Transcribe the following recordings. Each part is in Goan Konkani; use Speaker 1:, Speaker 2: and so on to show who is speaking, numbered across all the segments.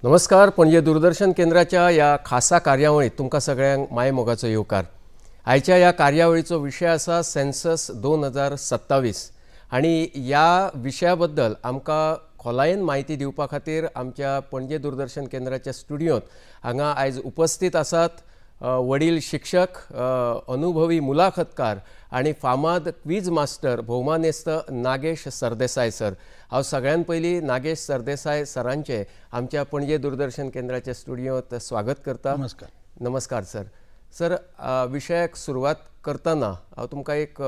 Speaker 1: नमस्कार. पणजे दूरदर्शन केंद्राच्या ह्या खासा कार्यावळीत तुमकां सगळ्यांक मायमोगाचो येवकार. आयच्या ह्या कार्यावळीचो विशय आसा सेन्सस 2027 आनी ह्या विशया बद्दल आमकां खोलायेन म्हायती दिवपा खातीर आमच्या पणजे दूरदर्शन केंद्राच्या स्टुडियोंत हांगा आयज उपस्थित आसात वडील शिक्षक, अनुभवी मुलाखतकार आनी फामाद क्वीज मास्टर भोवमानेस्त नागेश सरदेसाय सर. हांव सगळ्यान पयलीं नागेश सरदेसाय सरांचें आमच्या पणजे दूरदर्शन केंद्राच्या स्टुडियोंत स्वागत करता.
Speaker 2: नमस्कार.
Speaker 1: नमस्कार सर. सर, विशयाक सुरवात करतना हांव तुमकां एक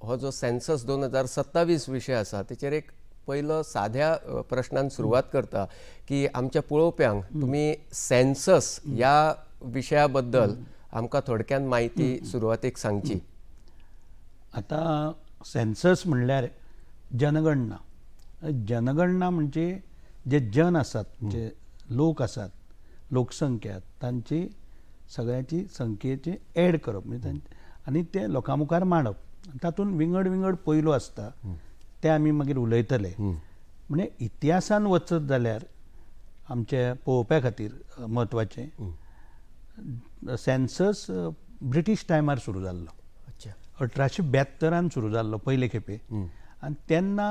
Speaker 1: हो जो सेन्सस 2027 विशय आसा तेचेर एक पयलो साध्या प्रश्नान सुरवात करता की आमच्या पळोवप्यांक तुमी सेन्सस ह्या विशया बद्दल आमकां थोडक्यान म्हायती सुरवातेक सांगची.
Speaker 2: आतां सेन्सस म्हणल्यार जनगणना. जनगणना म्हणजे जे जन आसात, जे लोक आसात, लोकसंख्या तांची सगळ्यांची संख्येची एड करप, म्हणजे आनी ते लोकां मुखार मांडप. तातूंत विंगड विंगड पैलू आसता, ते आमी मागीर उलयतले. म्हणजे इतिहासान वचत जाल्यार आमच्या पळोवप्या खातीर म्हत्वाचें, सेन्सस ब्रिटीश टायमार सुरू जाल्लो. 1872 सुरू जाल्लो पयले खेपे आनी तेन्ना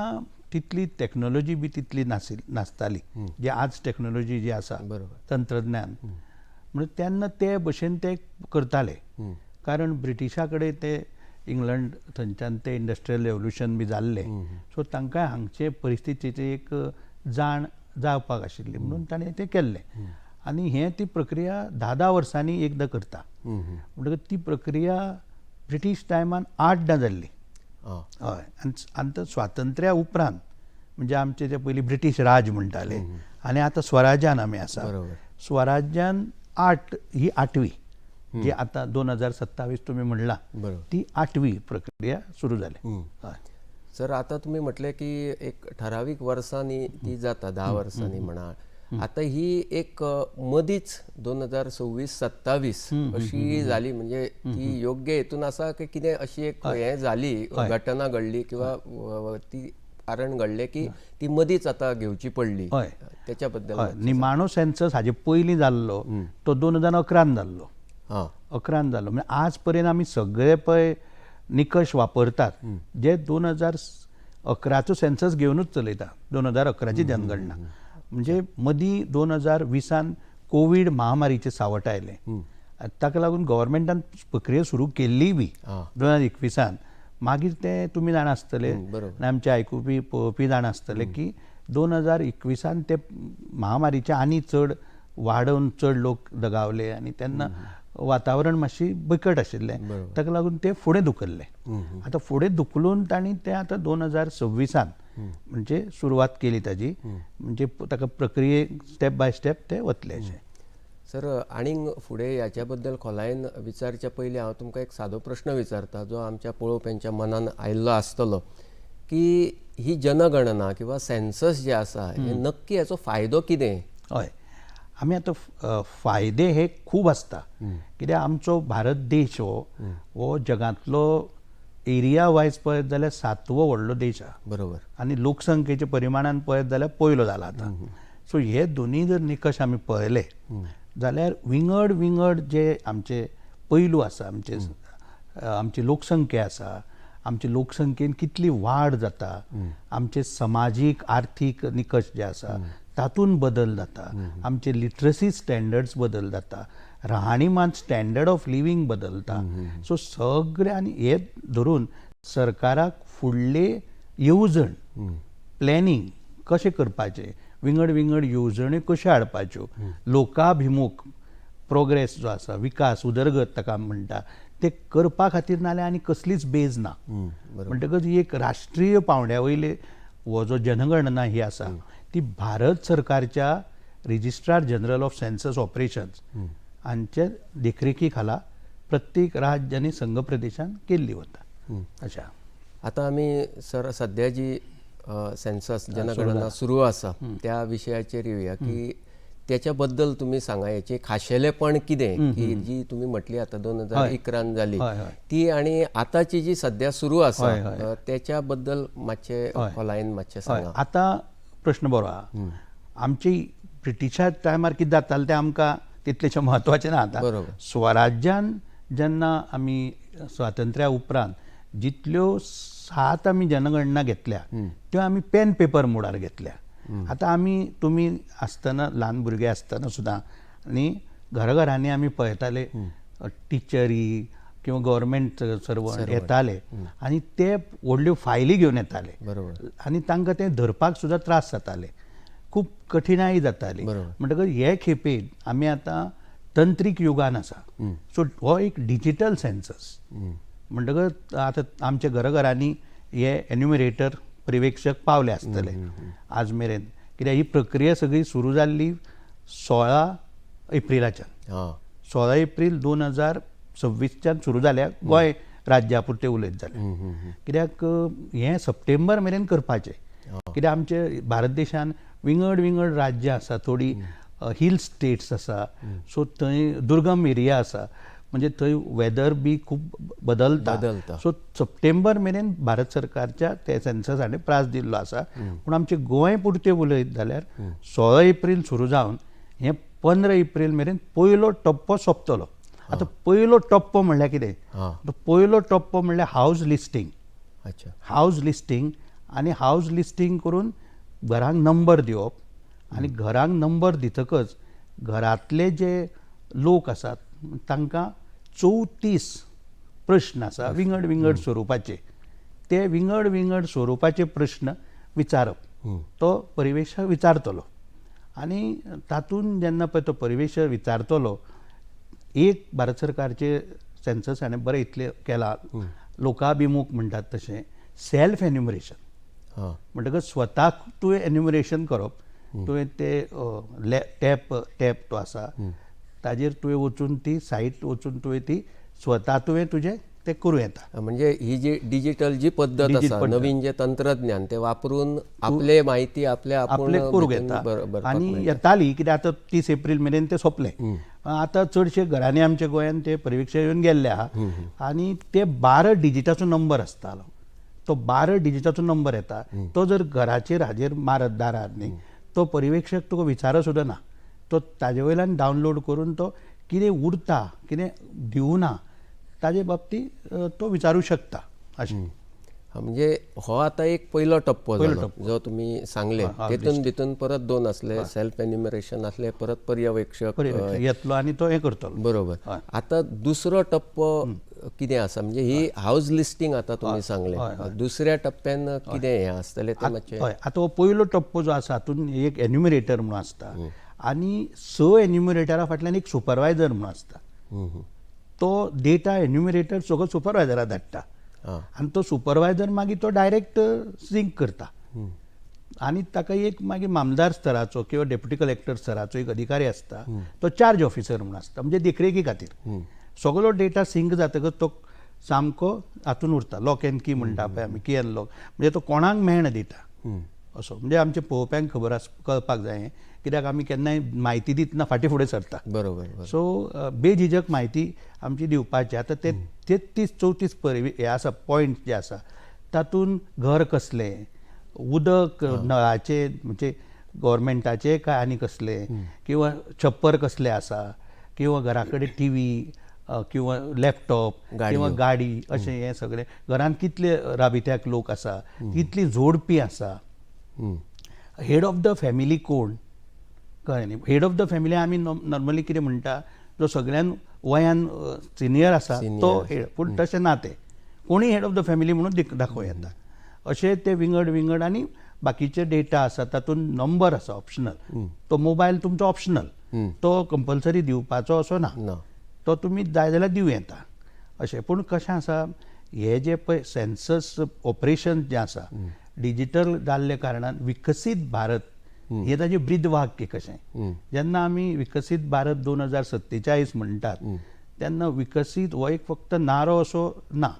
Speaker 2: तितली टॅक्नोलॉजी बी तितली नासताली जी आज टॅक्नोलॉजी जी आसा, तंत्रज्ञान. म्हणून तेन्ना ते भशेन ते करताले, कारण ब्रिटिशा कडेन ते इंग्लंड थंयच्यान ते इंडस्ट्रियल रेवल्युशन बी जाल्लें, सो तांकां हांगचे परिस्थितीची एक जाण जावपाक आशिल्ली म्हणून ताणें तें केल्लें. आनी हें ती प्रक्रिया 10-10 वर्सांनी एकदां करता, म्हणटकच ती प्रक्रिया ब्रिटीश टायमान 8दां जाल्ली. हय. आनी स्वातंत्र्या उपरांत म्हणजे आमचे ते पयलीं ब्रिटीश राज म्हणटाले आनी आतां स्वराज्यान आमी आसा. स्वराज्यान 8 ही 8वी जी आतां 2027 तुमी म्हणला ती 8वी प्रक्रिया सुरू जाली. हय.
Speaker 1: सर, आतां तुमी म्हटलें की एक ठरावीक वर्सांनी ती जाता, 10 वर्सांनी म्हणा. आतां ही एक मदींच 2026-27 अशी जाली, म्हणजे ती योग्य हेतून आसा की कितें अशी एक हें जाली, घटना घडली किंवा ती कारण घडलें की ती मदींच आतां घेवची पडली?
Speaker 2: हय.
Speaker 1: त्याच्या बद्दल.
Speaker 2: हय, निमाणो सेन्सस हाजे पयलीं जाल्लो तो 2011 जाल्लो. 11 जाल्लो म्हणजे आज पर्यंत आमी सगळे पळय निकश वापरतात जे 2011चो सेन्सस घेवनूच चलयता, 2011ची जनगणना. म्हणजे मदीं 2020 कोवीड महामारीचें सावट आयलें, ताका लागून गव्हर्मेंटान प्रक्रिया सुरू केल्लीय बी 2021. मागीर ते तुमी जाणा आसतले आनी आमचे आयकुपी पळोवपी जाणा आसतले की 2021 ते महामारीचे आनी चड वाडोवन चड लोक दगावले आनी तेन्ना वातावरण मातशी बिकट आशिल्लें, ताका लागून ते फुडें धुकल्ले. आतां फुडें धुकलून तांणी ते आतां 2026 म्हणजे सुरवात केली ताजी, म्हणजे ताका प्रक्रिये स्टेप बाय स्टेप ते वतले अशें.
Speaker 1: सर, आनीक फुडें ह्याच्या बद्दल खोलायेन विचारच्या पयलीं हांव तुमकां एक सादो प्रश्न विचारता जो आमच्या पळोवप्यांच्या मनान आयिल्लो आसतलो की ही जनगणना किंवा सेन्सस जे आसा हे नक्की हाचो फायदो कितें?
Speaker 2: हय, आमी आतां फायदे हे खूब आसता. कित्याक आमचो भारत देश हो जगांतलो एरिया वायज पळयत जाल्यार 7वो व्हडलो देश आसा. आनी लोकसंख्येच्या परिमाणान पळयत जाल्यार पयलो जाला आतां. सो हे दोनूय जर निकश आमी पळयले जाल्यार विंगड विंगड जे आमचे पैलू आसा, आमचे आमची लोकसंख्या आसा, आमची लोकसंख्येन कितली वाड जाता, आमचे समाजीक आर्थीक निकश जे आसा तातूंत बदल जाता, आमचे लिटरसी स्टँडर्ड्स बदल जाता, राहणीमान स्टँडर्ड ऑफ लिव्हींग बदलता. सो सगळे आनी हे धरून सरकाराक फुडले येवजण प्लॅनिंग कशें करपाचें, विंगड विंगड येवजण्यो कश्यो हाडपाच्यो, लोकाभिमूख प्रोग्रेस जो आसा, विकास उदरगत ताका म्हणटा, ते करपा खातीर नाल्यार आनी कसलीच बेज ना. म्हणटकच ही एक राष्ट्रीय पावंड्या वयली हो जो जनगणना ही आसा ती भारत सरकारच्या registrar general of census operations हांचे देखरेखी खाला प्रत्येक राज्य आनी संघ प्रदेशान केल्ली वता. अशा
Speaker 1: आतां आमी सर सद्या जी सेन्सस जनगणना सुरू आसा त्या विशयाचेर येवया की त्याच्या बद्दल तुमी सांगा, हेचें खाशेलेपण कितें की जी तुमी म्हटली आतां 2011 जाली ती आनी आतांची जी सद्या सुरू आसा त्याच्या बद्दल मातशें खोलायेन मातशें सांगा.
Speaker 2: आतां प्रश्न बरो आहा. आमची ब्रिटिशा टायमार कितें जातालें तें आमकां तितलेशें म्हत्वाचें ना. आतां स्वराज्यान जेन्ना आमी स्वातंत्र्या उपरांत जितल्यो 7 आमी जनगणना घेतल्या त्यो आमी पेन पेपर मोडार घेतल्या. आतां आमी तुमी आसतना ल्हान भुरगे आसतना सुद्दां आनी घराघरांनी आमी पळयताले टिचरी किंवा गव्हर्मेंट सर्वंट येताले आनी ते व्हडल्यो फायली घेवन येताले आनी तांकां ते धरपाक सुद्दां त्रास जाताले, खूब कठिणाई जाताली. म्हणटकच हे खेपे आमी आतां तंत्रीक युगान आसा. सो हो एक डिजिटल सेन्सस. म्हणटकच आतां आमच्या घराघरांनी हे एन्युमरेटर पर्यवेक्षक पावले आसतले आज मेरेन, कित्याक ही प्रक्रिया सगळी सुरू जाल्ली 16 एप्रिलाच्यान, 16 एप्रील 2026च्यान सुरू जाल्या गोंय राज्या पुरतें उलयत जाल्यार. कित्याक हें सप्टेंबर मेरेन करपाचें, कित्याक आमचे भारत देशान विंगड विंगड राज्यां आसा, थोडी हिल स्टेट्स आसा, सो थंय दुर्गम एरिया आसा, म्हणजे थंय वेदर बी खूब बदलता. सो सप्टेंबर मेरेन भारत सरकारच्या ते सेन्सस हाणें प्रास दिल्लो आसा. पूण आमचे गोंय पुरतें उलयत जाल्यार 16 एप्रील सुरू जावन हें 15 एप्रील मेरेन पयलो टप्पो सोंपतलो. आतां पयलो टप्पो म्हणल्यार कितें? पयलो टप्पो म्हणल्यार हावज लिस्टींग. हावज लिस्टींग आनी हावज लिस्टींग करून घरांक नंबर दिवप आनी घरांक नंबर दितकच घरांतले जे लोक आसात तांकां 34 प्रश्न आसा विंगड विंगड स्वरुपाचे, ते विंगड विंगड स्वरुपाचे प्रश्न विचारप, तो परिवेश विचारतलो. आनी तातूंत जेन्ना पळय तो परिवेश विचारतलो, एक भारत सरकारचे सेन्सस हाणें बरें इतलें केलां, लोकाभिमूख म्हणटात तशें सेल्फ एन्युमरेशन. म्हणटकच स्वताक तुवें एन्युमरेशन करप, तुवें ते टॅप टॅप तो आसा ताजेर तुवें वचून ती सायट वचून तुवें ती स्वता तुवें तुजें ते करूं येता.
Speaker 1: म्हणजे ही जी डिजिटल जी पद्दत आसा, नवीन जे तंत्रज्ञान ते वापरून आपले माहिती आपले
Speaker 2: आपले करूंक येता. आनी येताली कित्याक आतां 30 एप्रील मेरेन ते सोंपले. आतां चडशे घरांनी आमच्या गोंयांत ते परिक्षा येवन गेल्ले आहा आनी ते 12 डिजिटाचो नंबर आसतालो, तो 12 डिजिटाचो नंबर येता, तो जर घराचेर हाजेर मारत दारार न्ही, तो परिवेक्षक तुका विचारत सुद्दां ना, तो ताजे वयल्यान डावनलोड करून तो कितें उरता कितें दिवना ताजे बाबतींत तो विचारूं शकता. अशें
Speaker 1: म्हणजे हो आतां एक पयलो टप्पो जालो जो तुमी सांगले, तेतून भितून परत 2 आसले, सेल्फ एन्युमरेशन आसले, परत पर्यवेक्षक
Speaker 2: येतलो आनी तो हें करतलो.
Speaker 1: बरोबर. आतां दुसरो टप्पो कितें आसा? म्हणजे ही हावज लिस्टींग आतां तुमी सांगलें, दुसऱ्या टप्प्यान कितें हें आसतलें तें मातशें.
Speaker 2: हय, आतां हो पयलो टप्पो जो आसा हातूंत एक एन्युमरेटर म्हणून आसता आनी 6 एन्युमरेटरा फाटल्यान एक सुपरवायजर म्हणून आसता. तो डेटा एन्युमरेटर सगळो सुपरवायजरा धाडटा आनी तो सुपरवायजर मागीर तो डायरेक्ट सिंक करता आनी ताका एक मागीर मामदार स्तराचो किंवा डेप्युटी कलेक्टर स्तराचो एक अधिकारी आसता, तो चार्ज ऑफिसर म्हणून आसता, म्हणजे देखरेखी खातीर. सगळो डेटा सिंक जातकच तो सामको हातून उरता, लॉक एन की म्हणटा पळय आमी, की एन लॉक, म्हणजे तो कोणाक मेळना डेटा असो. म्हणजे आमच्या पळोवप्यांक खबर आस कळपाक जाय, कित्याक आमी केन्नाय म्हायती दितना फाटीं फुडें सरता.
Speaker 1: बरोबर.
Speaker 2: सो बेझिजक म्हायती आमची दिवपाची. आतां ते 33 34 हे आसा पॉयंट जे आसा तातूंत घर कसलें, उदक नळाचें म्हणजे गव्हर्मेंटाचें काय आनी कसलें, किंवा छप्पर कसलें आसा, किंवा घरा कडेन टीव्ही किंवा लॅपटॉप किंवा गाडी, अशें हें सगळें, घरांत कितले राबित्याक लोक आसा, कितली जोडपी आसा, हेड ऑफ the family कोण, कळ्ळें न्ही. हेड ऑफ the family आमी नॉर्मली कितें म्हणटा, जो सगळ्यान वयान सिनियर आसा तो हेड, पूण तशें ना, तें कोणूय हेड ऑफ the family म्हणून दाखोवं येता. अशें ते विंगड विंगड आनी बाकीचे डेटा आसा तातूंत नंबर आसा ऑप्शनल, तो मोबायल तुमचो ऑप्शनल, तो कंपल्सरी दिवपाचो असो ना, तो तुमी जाय जाल्यार दिवं येता अशें. पूण कशें आसा, हे जे पळय सेन्सस ऑपरेशन जें आसा डिजिटल जाल्ले कारणान विकसीत भारत हे ताजें ब्रीद वाक्य कशें. जेन्ना आमी विकसीत भारत 2047 म्हणटात तेन्ना विकसीत हो एक फक्त नारो असो ना,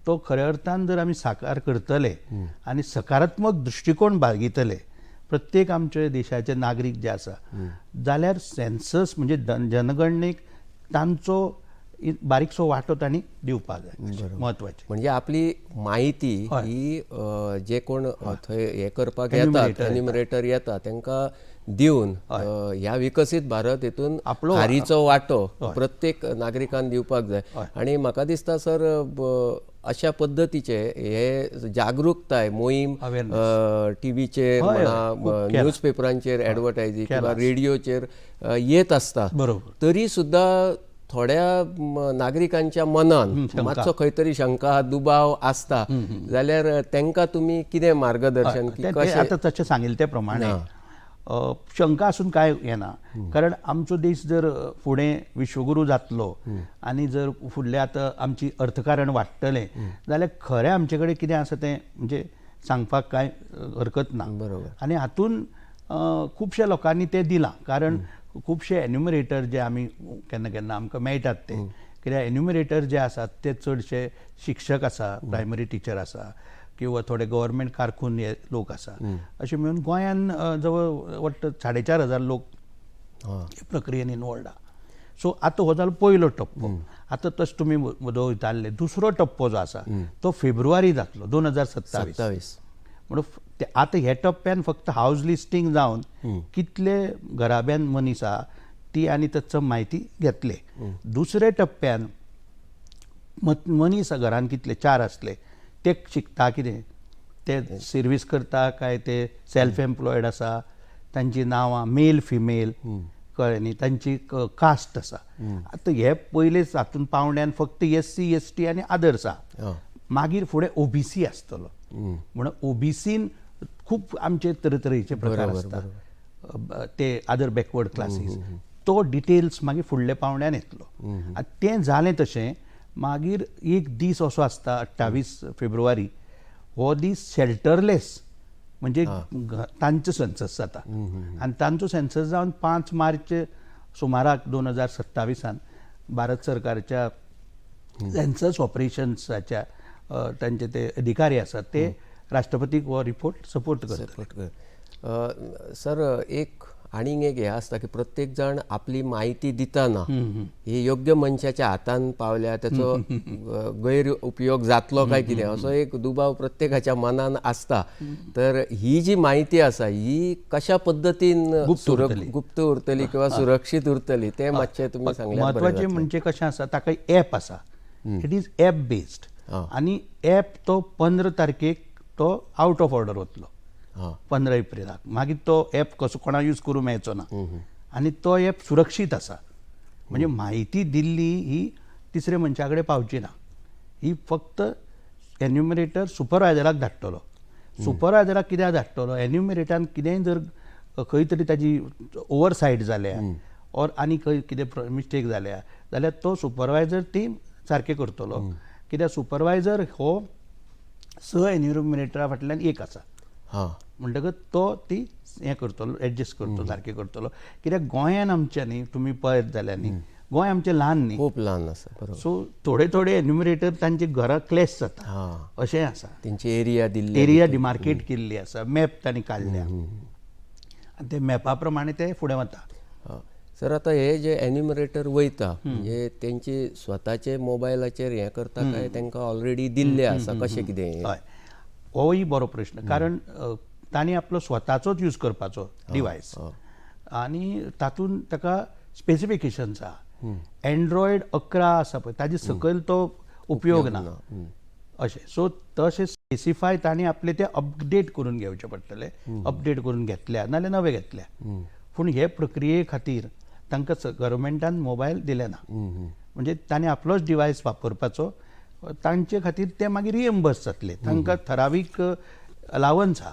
Speaker 2: तो खऱ्या अर्थान जर आमी साकार करतले आनी सकारात्मक दृश्टिकोण बाळगितले प्रत्येक आमचे देशाचे नागरीक जे आसा जाल्यार सेन्सस म्हणजे जनगणनेक तांचो बारीकसो वांटो तांणी दिवपाक जाय, म्हत्वाचें.
Speaker 1: म्हणजे आपली म्हायती ही जे कोण थंय हे करपाक येतात, एन्युमरेटर येता, तांकां दिवन ह्या विकसीत भारत हेतून
Speaker 2: आपलो
Speaker 1: खारीचो वांटो प्रत्येक नागरिकान दिवपाक जाय. आनी म्हाका दिसता सर, अशा पद्दतीचे हे जागृकताय मोहीम टीव्हीचेर म्हणा, न्यूज पेपरांचेर ऍडवर्टायझिंग किंवा रेडिओचेर येत आसता, तरी सुद्दां थोड्या नागरिकांच्या मनान मातसो खंय तरी शंका दुबाव आसता जाल्यार तांकां तुमी कितें मार्गदर्शन?
Speaker 2: आतां तशें सांगिल्लें ते प्रमाणे शंका आसून काय येना, कारण आमचो देश जर फुडें विश्वगुरू जातलो आनी जर फुडलें आतां आमची अर्थकारण वाडटलें जाल्यार खरें आमचे कडेन कितें आसा तें म्हणजे सांगपाक कांय हरकत ना.
Speaker 1: बरोबर.
Speaker 2: आनी हातून खुबश्या लोकांनी तें दिलां, कारण खुबशे एन्युमरेटर जे आमी केन्ना केन्ना आमकां मेळटात ते, कित्याक एन्युमरेटर जे आसात ते चडशे शिक्षक आसा, प्रायमरी टिचर आसा किंवा थोडे गव्हर्मेंट कारकून हे लोक आसा. अशें म्हणून गोंयान जवळ वट्ट 4,500 लोक हे प्रक्रियेन इनवॉल्ड आहा. सो आतां हो जालो पयलो टप्पो. आतां तशें तुमी म्हजो विचारलें, दुसरो टप्पो जो आसा तो फेब्रुवारी जातलो 2027. म्हणून आतां ह्या टप्प्यान फक्त हावज लिस्टींग जावन कितले घराब्यान मनीस आहा ती आनी तत्सम म्हायती घेतले. दुसऱ्या टप्प्यान मनीस घरान कितले 4 आसले ते शिकता कितें, ते सर्वीस करता काय ते सेल्फ एम्प्लॉयड आसा, तांची नांवां मेल फिमेल कळ्ळें न्ही, तांची कास्ट आसा. आतां हे पयले हातून पावंड्यान फक्त SC ST आनी आदर्स आहा, मागीर फुडें OBC आसतलो. म्हणून OBCन खूब आमचे तरेतरेचे प्रकार आसता, ते अदर बॅकवर्ड क्लासीस, तो डिटेल्स मागीर फुडल्या पावंड्यान येतलो. आनी तें जालें तशें मागीर एक दीस असो आसता 28 फेब्रुवारी, हो दीस शेल्टरलेस म्हणजे तांचो सेन्सस जाता आनी तांचो सेन्सस जावन 5 मार्च सुमाराक 2027 भारत सरकारच्या सेन्सस ऑपरेशन्साच्या तांचे ते अधिकारी आसात ते राष्ट्रपतीक हो रिपोर्ट सपोर्ट करतात.
Speaker 1: सर, एक आनीक एक हें आसता की प्रत्येक जाण आपली म्हायती दितना ही योग्य मनशाच्या हातान पावल्या त्याचो गैर उपयोग जातलो काय कितें असो एक दुबाव प्रत्येकाच्या मनान आसता. तर ही जी म्हायती आसा ही कशा पद्दतीन गुप्त उरतली किंवा सुरक्षीत उरतली तें मातशें तुमी सांगल्यार.
Speaker 2: म्हत्वाचें म्हणजे कशें आसा, ताका एप आसा, it is app based, आनी एप तो 15 तारखेक तो आवट ऑफ ऑर्डर वतलो, 15 एप्रिलाक. मागीर तो एप कसो कोणा यूज करूं मेळचो ना आनी तो एप सुरक्षीत आसा, म्हणजे म्हायती दिल्ली ही तिसऱ्या मनशा कडेन पावची ना, ही फक्त एन्युमरेटर सुपरवायजराक धाडटलो. सुपरवायजराक कित्याक धाडटलो, एन्युमरेटरान कितेंय जर खंय तरी ताजी ओवरसायट जाल्या ऑर आनी खंय कितें मिस्टेक जाल्या जाल्यार तो सुपरवायजर ती सारकें करतलो, कित्याक सुपरवायजर हो 6 एन्युमरेटरा फाटल्यान एक आसा, म्हणटकच तो ती हें करतलो, एडजस्ट करतलो, सारकें करतलो. कित्याक गोंयान आमच्या न्ही तुमी पळयत जाल्यार न्ही, गोंय आमचें ल्हान न्ही,
Speaker 1: खूब ल्हान आसा,
Speaker 2: सो थोडे थोडे एन्युमरेटर तांचे घरा क्लॅश जाता अशें आसा,
Speaker 1: तेंची एरिया दिल्ली,
Speaker 2: एरिया डिमार्केट केल्ली आसा, मॅप तांणी काडल्या आनी ते मॅपा प्रमाणे ते फुडें वता.
Speaker 1: सर, आतां हे जे एन्युमरेटर वयता म्हणजे तेंचे स्वताचे मोबायलाचेर हें करता काय तांकां ऑलरेडी दिल्लें आसा कशें कितें?
Speaker 2: हय, होय बरो प्रश्न, कारण तांणी आपलो स्वताचोच यूज करपाचो डिवायस आनी तातूंत ताका स्पेसिफिकेशन्स आहा. एन्ड्रॉयड 11 आसा पळय ताजे सकयल तो उपयोग ना अशें, सो तशें स्पेसिफाय तांणी आपले ते अपडेट करून घेवचे पडटले, अपडेट करून घेतल्या नाल्यार नवे घेतल्या. पूण हे प्रक्रिये खातीर तांकां गव्हर्मेंटान मोबायल दिले ना, म्हणजे तांणी आपलोच डिवायस वापरपाचो, तांचे खातीर ते मागीर रिएम्बर्स जातले. तांकां थरावीक अलावन्स आहा,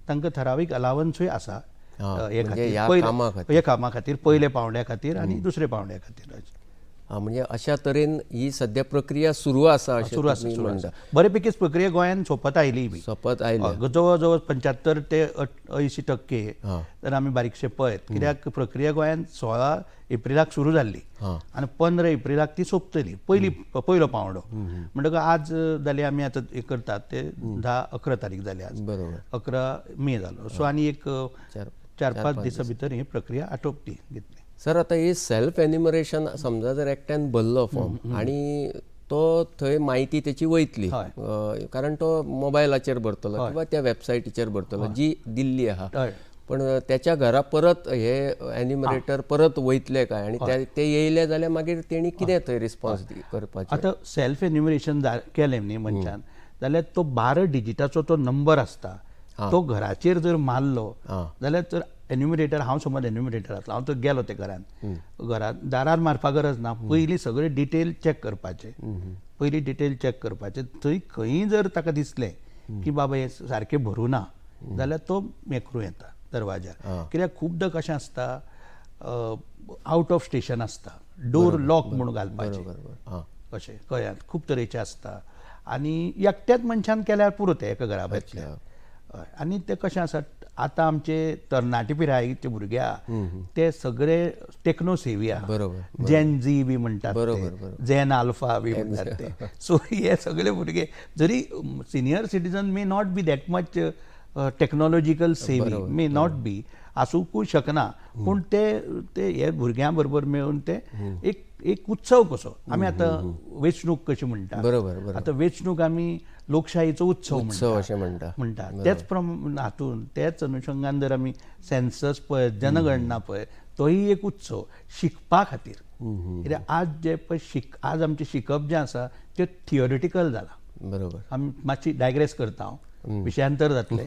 Speaker 2: तांकां थरावीक अलावन्सूय आसा ह्या कामा खातीर, पयल्या पावंड्या खातीर आनी दुसऱ्या पावंड्या खातीर.
Speaker 1: म्हणजे अशा तरेन ही सध्या प्रक्रिया सुरू आसा,
Speaker 2: सुरू आसा, बरेपैकीच प्रक्रिया गोंयान सोंपत आयली,
Speaker 1: सोंपत आयली,
Speaker 2: जवळ जवळ 75 ते 80% तर आमी बारीकशे पळयत, कित्याक प्रक्रिया गोंयान 16 एप्रिलाक सुरू जाल्ली आनी 15 एप्रिलाक ती सोंपतली, पयली पयलो पावंडो. म्हणटकच आज जाली आमी आतां हें करतात ते 10-11 तारीख जाली आज,
Speaker 1: बरोबर
Speaker 2: 11 मे जालो, सो आनी एक 4-5 दिसां भितर ही प्रक्रिया आटोपती घेतली.
Speaker 1: सर, आतां ही सेल्फ एन्युमरेशन समजा जर एकट्यान भरलो फॉर्म आनी तो थंय म्हायती तेची वयतली, कारण तो मोबायलाचेर भरतलो किंवा त्या वेबसायटीचेर भरतलो जी दिल्ली आहा, पण त्याच्या घरा परत हे एन्युमरेटर परत वयतले काय आनी ते येयले जाल्यार मागीर तेणी कितें थंय रिस्पॉन्स करपाचें?
Speaker 2: आतां सेल्फ एन्युमरेशन केलें न्ही मनशान जाल्यार तो 12 डिजिटाचो तो नंबर आसता तो घराचेर जर मारलो जाल्यार तर एन्युमरेटर, हांव समज एन्युमरेटर आसलो, हांव तर गेलो ते घरान, घरान दारार मारपा गरज ना, पयलीं सगळे डिटेल चॅक करपाचे, पयलीं डिटेल चॅक करपाचे. थंय खंयी जर ताका दिसलें की बाबा हें सारकें भरूं ना जाल्यार तो हें करूं येता दरवाज्यार. कित्याक खुबदां कशें आसता आवट ऑफ स्टेशन आसता, डोर लॉक म्हणून घालपाचें अशें कळ्ळें, खूब तरेचें आसता आनी एकट्याच मनशान केल्यार पुरो तें एका घराब्यांतल्या. हय, आनी तें कशें आसा आतां आमचे तरणाटे पिरायेचे भुरगे आहा ते सगळे टेक्नो सेवी आहा,
Speaker 1: बरोबर,
Speaker 2: जेन झी बी म्हणटात, जेन आल्फा बी म्हणटात ते. सो हे सगळे भुरगे जरी senior citizen may not be that much technological savvy, may not be आसूंकूय शकना, पूण ते ते हे भुरग्यां बरोबर मेळून ते एक एक उत्सव कसो आमी आतां वेंचणूक कशी म्हणटा,
Speaker 1: बरोबर,
Speaker 2: आतां वेंचणूक आमी लोकशाहीचो उत्सव
Speaker 1: उत्सव अशें म्हणटा
Speaker 2: म्हणटा, तेच प्रमाण हातून तेच अनुशंगान जर आमी सेन्सस पळय, जनगणना पळय, तोय एक उत्सव शिकपा खातीर. कित्याक आज जे पळय आज आमचें शिकप जें आसा तें थियोरिटिकल जालां.
Speaker 1: बरोबर,
Speaker 2: आमी मातशी डायग्रेस करता, हांव विशयांतर जातलें.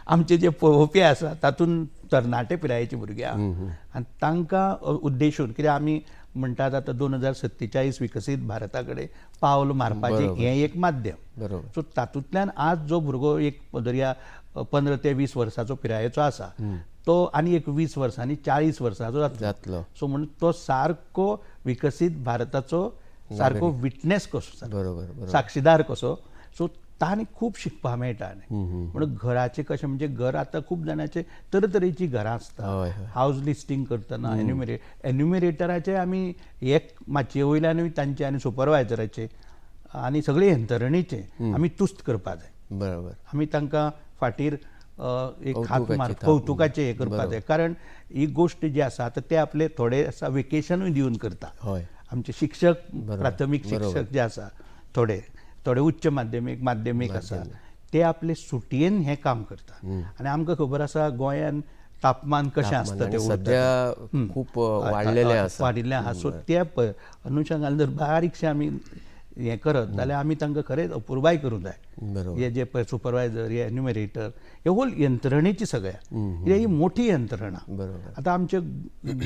Speaker 2: आमचे जे पळोवपी आसा तातूंत तरणाटे पिरायेचे भुरगे आहा आनी तांकां उद्देशून, कित्याक आमी म्हणटात आतां 2047 विकसीत भारता कडेन पावल मारपाचें हें एक माध्यम.
Speaker 1: बरोबर,
Speaker 2: सो तातूंतल्यान आज जो भुरगो एक धरया 15 ते 20 वर्साचो पिरायेचो आसा तो आनी एक 20 वर्सांनी 40 वर्सांचो
Speaker 1: जातलो.
Speaker 2: सो म्हणून तो सारको विकसीत भारताचो सारको विटनेस कसो,
Speaker 1: बरोबर,
Speaker 2: साक्षीदार कसो. सो ताणें खूब शिकपाक मेळटा. आनी म्हणून घराचें कशें म्हणजे घर आतां खूब जाणांचे तरेतरेचीं घरां आसता, हावज लिस्टींग करतना एन्युमरेटराचे आमी एक माचये वयल्यानूय तांचे आनी सुपरवायजराचे आनी सगळे यंत्रणेचे आमी तुस्त करपा जाय.
Speaker 1: बरोबर,
Speaker 2: आमी तांकां फाटीर एक हात मार कौतुकाचें हें करपा जाय, कारण ही गोश्ट जी आसा आतां ते आपले थोडे आसा वेकेशनूय दिवन करता. आमचे शिक्षक, प्राथमीक शिक्षक जे आसा, थोडे थोडे उच्च माध्यमीक माध्यमीक आसा ते आपले सुटयेन हें काम करता. आनी आमकां खबर आसा गोंयान तापमान कशें आसता तें
Speaker 1: सद्या खूब वाडलेलें आसा,
Speaker 2: वाडिल्लें आसा. सो ते अनुशंगान जर बारीकशें आमी हें करत जाल्यार आमी तांकां खरेंच अपुरबाय करूंक जाय. हे जे पळय सुपरवायजर, हे एन्युमरेटर, हे होल यंत्रणेची सगळ्या, ही मोठी यंत्रणा. आतां आमच्या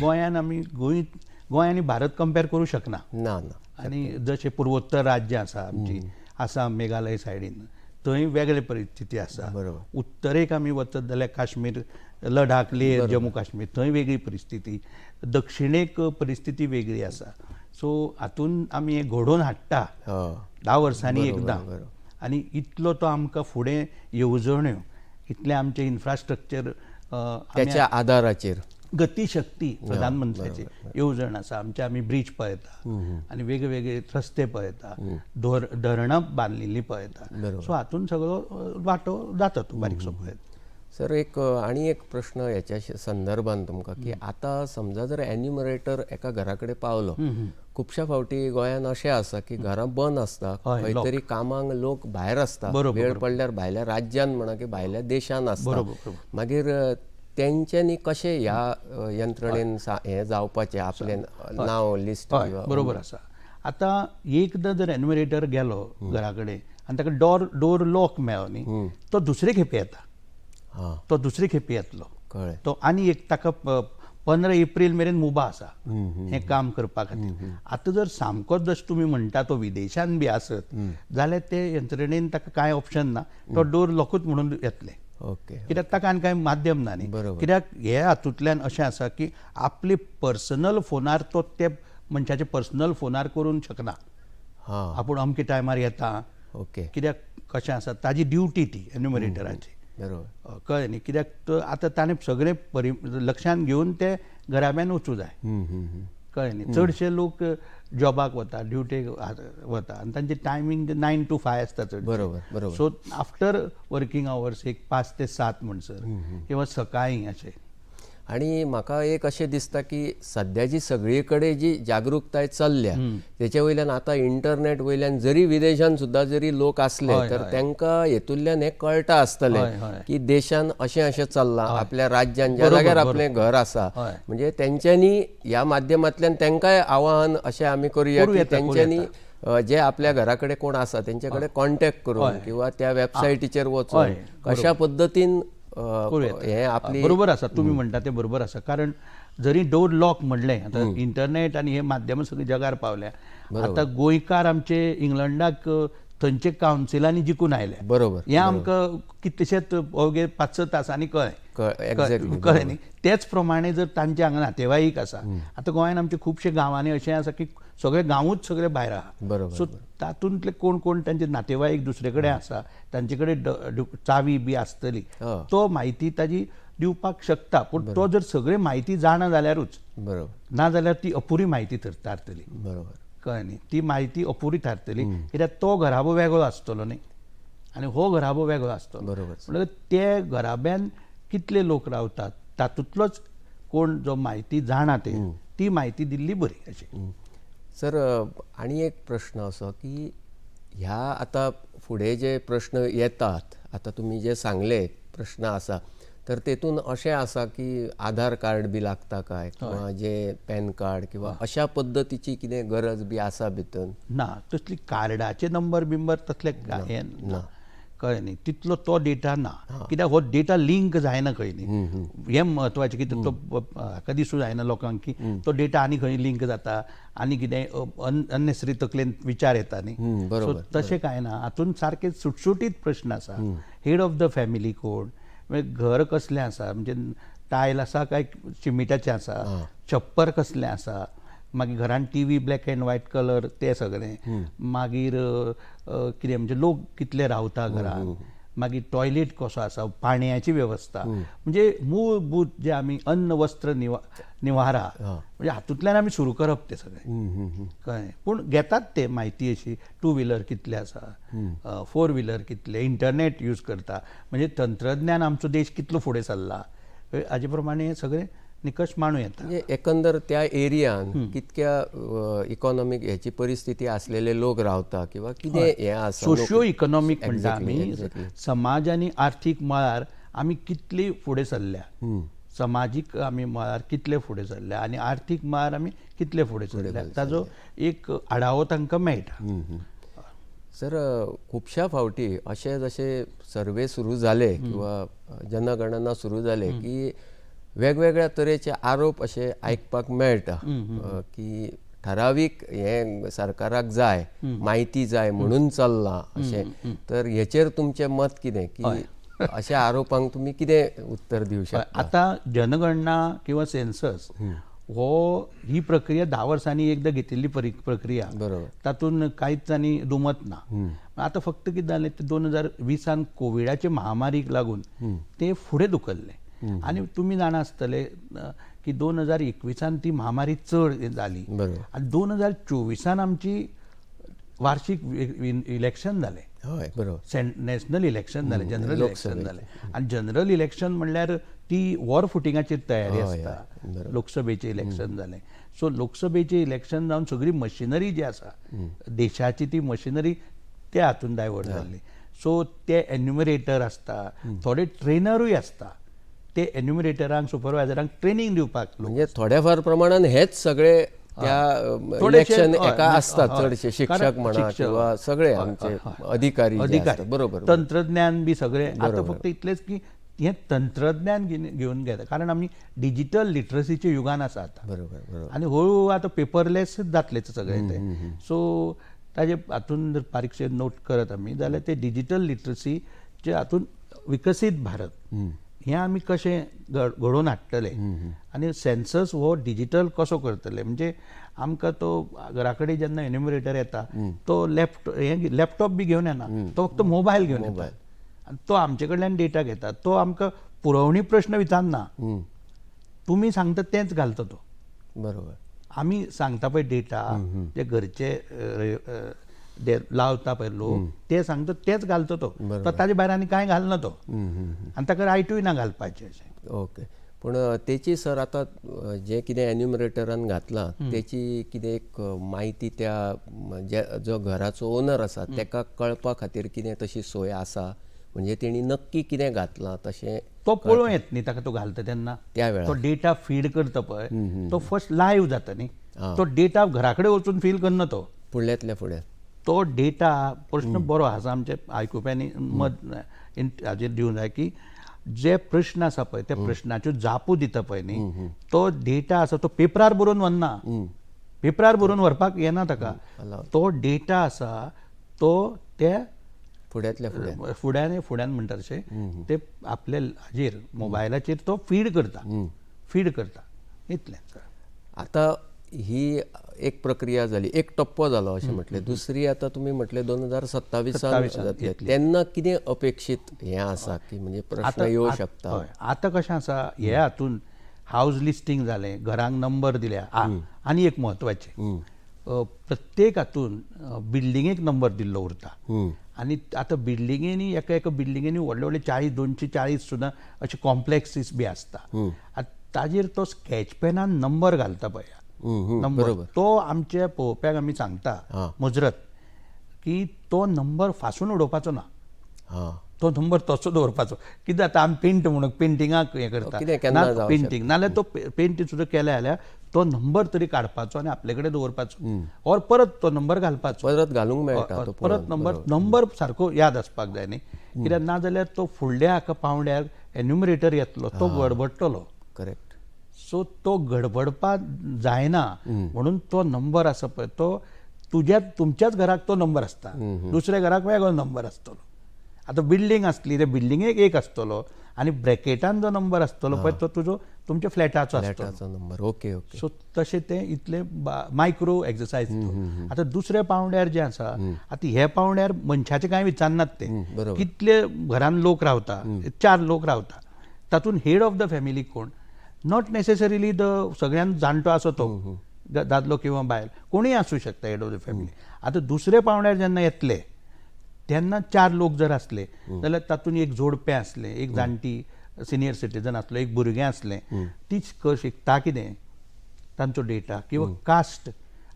Speaker 2: गोंयान आमी गोंय आनी भारत कंपेर करूं शकना.
Speaker 1: ना,
Speaker 2: आनी जशें पुर्वोत्तर राज्यां आसा आमची, आसाम मेघालय सायडीन थंय वेगळे परिस्थिती आसा. उत्तरेक आमी वचत जाल्यार काश्मीर, लडाख, लेह, जम्मू काश्मीर थंय वेगळी परिस्थिती, दक्षिणेक परिस्थिती वेगळी आसा. सो हातून आमी हें घडोवन हाडटा 10 वर्सांनी एकदां, आनी इतलो तो आमकां फुडें येवजण्यो, इतलें आमचें इन्फ्रास्ट्रक्चर
Speaker 1: त्याच्या आदाराचेर
Speaker 2: गतिशक्ती प्रधानमंत्र्याची येवजण आसा. आमचे आमी ब्रीज पळयता आनी वेगवेगळे रस्ते पळयता, धरणां बांदलेलीं पळयता. सो हातून सगळो वांटो जाता तो बारीकसो पळयता.
Speaker 1: सर, एक आनी एक प्रश्न ह्याच्या संदर्भान तुमकां की आतां समजा जर एन्युमरेटर एका घरा कडेन पावलो, खुबश्या फावटी गोंयान अशें आसा की घरां बंद आसता, खंय तरी कामांक लोक भायर आसता, वेळ पडल्यार भायल्या राज्यान म्हणा की भायल्या देशान आसता, मागीर तेंच्यांनी कशें ह्या यंत्रणेन हें जावपाचें आपलें नांव लिस्ट?
Speaker 2: बरोबर आसा. आतां एकदां जर एन्युमरेटर गेलो घरा कडेन आनी ताका डोर लॉक मेळ्ळो न्ही, तो दुसरे खेपे येता, तो दुसरे खेपे येतलो.
Speaker 1: कळ्ळें.
Speaker 2: तो आनी एक ताका 15 एप्रील मेरेन मुभा आसा हें काम करपा खातीर. आतां जर सामकोच जशें तुमी म्हणटा तो विदेशान बी आसत जाल्यार ते यंत्रणेन ताका कांय ऑप्शन ना, तो डोर लॉकूच म्हणून येतले.
Speaker 1: ओके,
Speaker 2: कित्याक ताका आनी कांय माध्यम ना न्ही. कित्याक हे हातूंतल्यान अशें आसा की आपले पर्सनल फोनार तो ते मनशाचे पर्सनल फोनार करूंक शकना, आपूण अमके टायमार येता.
Speaker 1: ओके,
Speaker 2: कित्याक कशें आसा ताजी ड्युटी ती एन्युमरेटराची.
Speaker 1: बरोबर,
Speaker 2: कळ्ळें न्ही. कित्याक तो आतां ताणें सगळें लक्षान घेवन ते घराब्यान वचूं जाय. कळ्ळें न्ही. चडशे लोक जॉबाक वता, ड्युटेक वता आनी तांचे टायमींग 9 to 5 आसता चड.
Speaker 1: बरोबर, बरोबर.
Speaker 2: सो आफ्टर वर्किंग आवर्स एक 5 ते 7 म्हणसर किंवा सकाळीं अशें.
Speaker 1: आनी म्हाका एक अशें दिसता की सद्या जी सगळी कडेन जी जागृकताय चल्ल्या तेचे वयल्यान आतां इंटरनेट वयल्यान जरी विदेशान सुद्दां जरी लोक आसले तर तांकां हेतूंतल्यान हें कळटा आसतलें
Speaker 2: हय, हय.
Speaker 1: की देशान अशें अशें चल्लां, आपल्या राज्यान ज्या जाग्यार आपलें घर आसा,
Speaker 2: हय.
Speaker 1: म्हणजे तेंच्यांनी ह्या माध्यमांतल्यान तांकांय आवाहन अशें आमी करुया
Speaker 2: करूं
Speaker 1: की
Speaker 2: येता, करूं
Speaker 1: तेंच्यांनी जे आपल्या घरा कडेन कोण आसा तेंचे कडेन कॉन्टेक्ट करून किंवा त्या वेबसायटीचेर वचून
Speaker 2: हय,
Speaker 1: कशा पद्दतीन
Speaker 2: करूं येता.
Speaker 1: हें आपली
Speaker 2: बरोबर आसा, तुमी म्हणटा तें बरोबर आसा. कारण जरी डोर लॉक म्हणलें, आतां इंटरनेट आनी हे माध्यमां सगळीं जगार पावल्या. आतां गोंयकार आमचे इंग्लंडाक थंयचे कावन्सिलांनी जिखून आयले.
Speaker 1: बरोबर.
Speaker 2: हें आमकां कितलेशेच अवघे 5-6 तासांनी कळ्ळें.
Speaker 1: एक्झॅक्टली.
Speaker 2: कळ्ळें न्ही. तेच प्रमाणे जर तांचे हांगा नातेवाईक आसा, आतां गोंयांत आमचे खुबशे गांवांनी अशें आसा की सगळे गांवूच सगळे भायर आहा.
Speaker 1: बरोबर.
Speaker 2: सो तातूंतले कोण कोण तांचे नातेवाईक दुसरे कडेन आसा, तांचे कडेन चावी बी आसतली, तो म्हायती ताजी दिवपाक शकता. पूण तो जर सगळी म्हायती जाणा जाल्यारूच,
Speaker 1: बरोबर,
Speaker 2: ना जाल्यार ती अपुरी म्हायती थारतली.
Speaker 1: बरोबर.
Speaker 2: कळ्ळें न्ही, ती म्हायती अपुरी थारतली, कित्याक तो घराबो वेगळो आसतलो न्ही आनी हो घराबो वेगळो आसतलो.
Speaker 1: बरोबर.
Speaker 2: म्हणटकच ते घराब्यान कितले लोक रावतात तातूंतलोच कोण जो म्हायती जाणा ते ती म्हायती दिल्ली बरी अशी.
Speaker 1: सर, आनी एक प्रश्न असो की ह्या आतां फुडें जे प्रश्न येतात, आतां तुमी जे सांगले प्रश्न आसा, तर तेतून अशें आसा की आधार कार्ड बी लागता काय, किंवा जे पॅन कार्ड किंवा अशा पद्दतीची कितें गरज बी आसा भितर?
Speaker 2: ना, तसली कार्डाचे नंबर बिंबर तसले हें ना, कळ्ळें न्ही, तितलो तो डेटा ना, कित्याक हो डेटा लिंक जायना खंय न्ही. हें म्हत्वाचें की तो हाका दिसूं जायना लोकांक की तो डेटा आनी खंय लिंक जाता आनी कितें अननेसरी तकलेन विचार येता न्ही. सो तशें कांय ना, हातून सारके सुटसुटीत प्रश्न आसा. हेड ऑफ the family कोण, घर कसलें आसा, म्हणजे टायल आसा काय शिमिटाचें आसा, छप्पर कसलें आसा, मागीर घरान TV black and white colour ते सगळें, मागीर कितें म्हणजे लोक कितले रावता घरान, मागीर टॉयलेट कसो आसा, पाणयाची वेवस्था, म्हणजे मूलभूत जे आमी अन्न वस्त्र निवारा, म्हणजे हातूंतल्यान आमी सुरू करप तें सगळें, कळ्ळें. पूण घेतात ते म्हायती अशी, टू व्हिलर कितले आसा, फोर व्हिलर कितले, इंटरनेट यूज करता, म्हणजे तंत्रज्ञान आमचो देश कितलो फुडें सरला हाजे प्रमाणे सगळें निकश मांडू येता.
Speaker 1: म्हणजे एकंदर त्या एरियान कितक्या इकॉनॉमीक हेची परिस्थिती आसलेले लोक रावता किंवा कितें हें आसा,
Speaker 2: सोशियो इकॉनॉमीक म्हणटा आमी, समाज आनी आर्थीक मळार आमी कितली फुडें सरल्या, समाजीक आमी मळार कितले फुडें सरल्या आनी आर्थीक मळार आमी कितले फुडें सरल्या ताजो एक आढावो तांकां मेळटा.
Speaker 1: सर, खुबश्या फावटी अशे जशे सर्वे सुरू जाले किंवा जनगणना सुरू जाले की वेगवेगळ्या तरेचे आरोप अशे आयकपाक मेळटा की ठरावीक हें सरकाराक जाय, म्हायती जाय म्हणून चल्लां अशें, तर हेचेर तुमचें मत कितें की अशा आरोपांक तुमी कितें उत्तर दिवं शकता?
Speaker 2: आतां जनगणना किंवा सेन्सस हो ही प्रक्रिया 10 वर्सांनी एकदां घेतिल्ली प्रक्रिया,
Speaker 1: बरोबर,
Speaker 2: तातूंत कांयच आनी दुमत ना. आतां फक्त कितें जालें ते 2020 कोविडाचे महामारीक लागून ते फुडें धुकल्लें. आनी तुमी जाणा आसतले की 2021 ती महामारी चड जाली आनी 2024 आमची वार्षिक इलेक्शन जालें.
Speaker 1: हय, बरोबर,
Speaker 2: नॅशनल इलेक्शन जालें, जनरल इलेक्शन जालें. आनी जनरल इलेक्शन म्हणल्यार ती वॉर फुटिंगाचेर तयारी आसता. लोकसभेचें इलेक्शन जालें, सो लोकसभेचें इलेक्शन जावन सगळी मशिनरी जी आसा देशाची ती मशिनरी त्या हातून डायवर्ट जाल्ली. सो ते एन्युमरेटर आसता, थोडे ट्रेनरूय आसता, ते एन्युमरेटरांक सुपरवायजरांक ट्रेनींग दिवपाक,
Speaker 1: म्हणजे थोड्या फार प्रमाणान हेच सगळे त्या इलेक्शन एका आसतात चडशे शिक्षक म्हणा किंवा सगळे आमचे अधिकारी, बरोबर,
Speaker 2: तंत्रज्ञान बी सगळे. आतां फक्त इतलेंच की हें तंत्रज्ञान घेवन घेता, कारण आमी डिजिटल लिटरसीच्या युगान आसा आतां.
Speaker 1: बरोबर.
Speaker 2: आनी हळू आतां पेपरलेस जातलें सगळें तें. सो ताजे हातून जर बारीकशें नोट करत आमी जाल्यार ते डिजिटल लिटरसीचे हातून विकसीत भारत हें आमी कशें घडोवन हाडटले आनी सेन्सस हो डिजिटल कसो करतले, म्हणजे आमकां तो घरा कडेन जेन्ना एन्युमरेटर येता तो लॅपटॉप बी घेवन येना, तो फक्त मोबायल घेवन येता आनी तो आमचे कडल्यान डेटा घेता. तो आमकां पुरवणी प्रश्न विचारना, तुमी सांगता तेंच घालता तो.
Speaker 1: बरोबर,
Speaker 2: आमी सांगता पळय डेटा जे घरचे लावता पळय लोक ते सांगता तेच घालता तो, ताजे भायर आनी कांय घालना तो, आनी ताका रायटूय ना घालपाचें अशें.
Speaker 1: ओके, पूण तेची सर आतां जें कितें एन्युमरेटरान घातलां तेची कितें एक म्हायती त्या जो घराचो ओनर आसा तेका कळपा खातीर कितें तशी सोय आसा, म्हणजे तेणी नक्की कितें घातलां तशें
Speaker 2: तो पळोवं येत न्ही ताका, तो घालता तेन्ना
Speaker 1: त्या वेळार
Speaker 2: तो डेटा फीड करता पळय तो फर्स्ट लायव्ह जाता न्ही, तो डेटा घरा कडेन वचून फील करना तो
Speaker 1: फुडल्यांतल्या फुडें
Speaker 2: तो डेटा. प्रश्न बरो आसा, आमच्या आयकुप्यांनी मत हाजेर दिवंक जाय की जे प्रश्न आसा पळय त्या प्रश्नाच्यो जापो दिता पळय न्ही, तो डेटा आसा तो पेपरार बरोवन व्हरना, पेपरार बरोवन व्हरपाक येना ताका, तो डेटा आसा तो त्या
Speaker 1: फुड्यांतल्या फुड्यान
Speaker 2: फुड्यान फुड्यान म्हणटा तशें ते आपल्या हाजेर मोबायलाचेर तो फीड करता, फीड करता इतलें.
Speaker 1: आतां ही एक प्रक्रिया जाली, एक टप्पो जालो अशें म्हटलें. दुसरी आतां तुमी म्हटलें 2027 जातलें, तेन्ना कितें अपेक्षीत हें आसा की म्हणजे प्रश्न येवं शकता?
Speaker 2: आतां कशें आसा, हे हातून हावज लिस्टींग जालें, घरांक नंबर दिल्या. आनी एक म्हत्वाचें, प्रत्येक हातून बिल्डिंगेक नंबर दिल्लो उरता आनी आतां बिल्डिंगेनी एका एका बिल्डिंगेनी व्हडले व्हडले 40 240 सुद्दां अशे कॉम्प्लेक्सीस बी आसता. आतां ताजेर तो स्कॅच पेनान नंबर घालता पळय, नंबर तो आमच्या पळोवप्याक आमी सांगता मुजरत की तो नंबर फासून उडोवपाचो ना, तो नंबर तसो दवरपाचो. कितें जाता आमी पेंट म्हणून पेंटिंगाक हें करता, पेंटींग नाल्यार तो पेंट सुद्दां केलें जाल्यार तो नंबर तरी काडपाचो आनी आपले कडेन दवरपाचो, और परत तो नंबर घालपाचो,
Speaker 1: परत घालूंक मेळटा,
Speaker 2: परत नंबर नंबर सारको याद आसपाक जाय न्ही, कित्याक ना जाल्यार तो फुडल्या एका पावंड्यार एन्युमरेटर येतलो तो गडबडटलो.
Speaker 1: करेक्ट.
Speaker 2: सो तो गडबडपाक जायना म्हणून तो नंबर आसा पळय तो तुज्या तुमच्याच घराक तो नंबर आसता, दुसऱ्या घराक वेगळो नंबर आसतलो. आतां बिल्डींग आसली त्या बिल्डिंगेक एक आसतलो आनी ब्रॅकेटान जो नंबर आसतलो पळय तो तुजो तुमच्या फ्लॅटाचो आसतलो
Speaker 1: नंबर. Okay okay.
Speaker 2: सो तशें तें इतलें मायक्रो एक्सरसायज. आतां दुसऱ्या पावंड्यार जें आसा, आतां ह्या पावंड्यार मनशाचें कांय विचारनात ते, कितले घरान लोक रावता, 4 लोक रावता, तातूंत हेड ऑफ the family कोण, not necessarily the सगळ्यान जाणटो आसा तो दादलो किंवा बायल कोणूय आसूं शकता हेड ऑफ the family. आतां दुसऱ्या पावंड्यार जेन्ना येतले तेन्ना 4 लोक जर आसले जाल्यार तातूंत एक जोडपें आसलें, एक जाणटी सिनियर सिटीजन आसलो, एक भुरगें आसलें, तीच शिकता कितें तांचो डेटा किंवा कास्ट.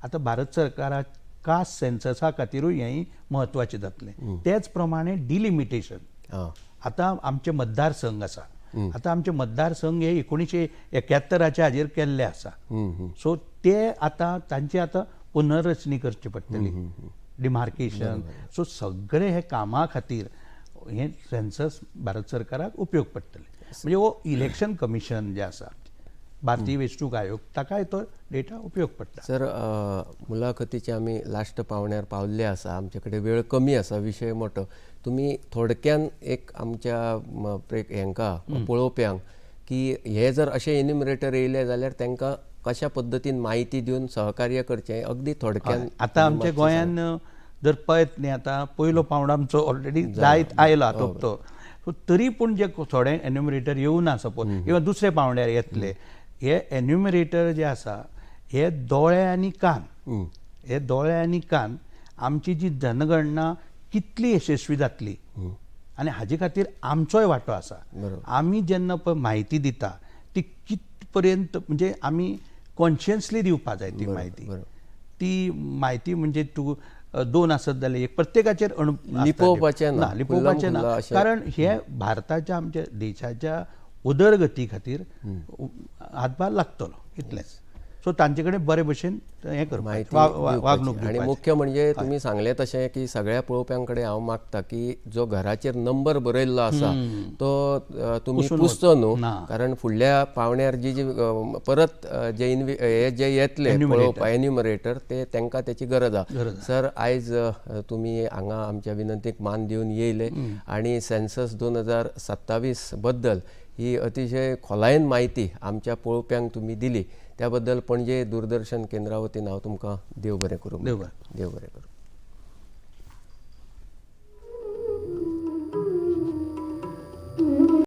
Speaker 2: आतां भारत सरकाराक कास्ट सेन्ससा खातीरूय हेंय म्हत्वाचें जातलें. तेच प्रमाणे डिलिमिटेशन, आतां आमचे मतदारसंघ आसा, आतां आमचे मतदारसंघ हे 1971 हाजेर केल्ले आसा, सो ते आतां तांची आतां पुनर्रचणी करची पडटली, डिमार्केशन. सो सगळे हे कामा खातीर हे सेन्सस भारत सरकाराक उपयोग पडटले. म्हणजे हो इलेक्शन कमिशन जे आसा, भारतीय वेंचणूक आयोग, ताकाय तो डेटा उपयोग पडटा.
Speaker 1: सर, मुलाखतीचे आमी लास्ट पावण्यार पावल्ले आसा, आमचे कडेन वेळ कमी आसा, विशय मोठो. तुमी थोडक्यान एक आमच्या हेंकां पळोवप्यांक की हे जर अशे एन्युमरेटर येयले जाल्यार तांकां कशा पद्दतीन म्हायती दिवन सहकार्य करचें, अगदी थोडक्यान.
Speaker 2: आतां आमच्या गोंयान जर पळयत न्ही, आतां पयलो पावंडो आमचो ऑलरेडी जायत आयला तो, तरी पूण जे थोडे एन्युमरेटर येवना सपोज किंवा दुसऱ्या पावंड्यार येतले, हे एन्युमरेटर जे आसा हे दोळे आनी कान, हे दोळे आनी कान आमची जी जनगणना कितली यशस्वी जातली आनी हाजे खातीर आमचोय वांटो आसा. आमी जेन्ना पळय म्हायती दिता ती कित पर्यंत म्हणजे आमी कॉन्शियसली दिवपा जाय ती म्हायती. ती म्हायती म्हणजे तूं 2 आसत जाल्यार एक प्रत्येकाचेर
Speaker 1: लिपोवपाचें ना,
Speaker 2: लिपोवपाचें ना, कारण हे भारताच्या आमच्या देशाच्या उदरगती खातीर हातभार लागतलो इतलेंच. सो तांचे कडेन बरे भशेन हें करपाक वागणूक.
Speaker 1: आनी मुख्य म्हणजे तुमी सांगलें तशें की सगळ्या पळोवप्यां कडेन हांव मागता की जो घराचेर नंबर बरयल्लो आसा तो तुमी पुसचो न्हू, कारण फुडल्या पावण्यार जी जी परत जे हे जे येतले पळोवपा एन्युमरेटर ते तांकां तेची गरज आसा. सर, आयज तुमी हांगा आमच्या विनंतीक मान दिवन येयले आनी सेन्सस 2027 बद्दल ही अतिशय खोलायेन म्हायती आमच्या पळोवप्यांक तुमी दिली, त्या बद्दल पणजे दूरदर्शन केंद्रा वतीन हांव तुमकां देव बरें करूं. देव बरें करूं.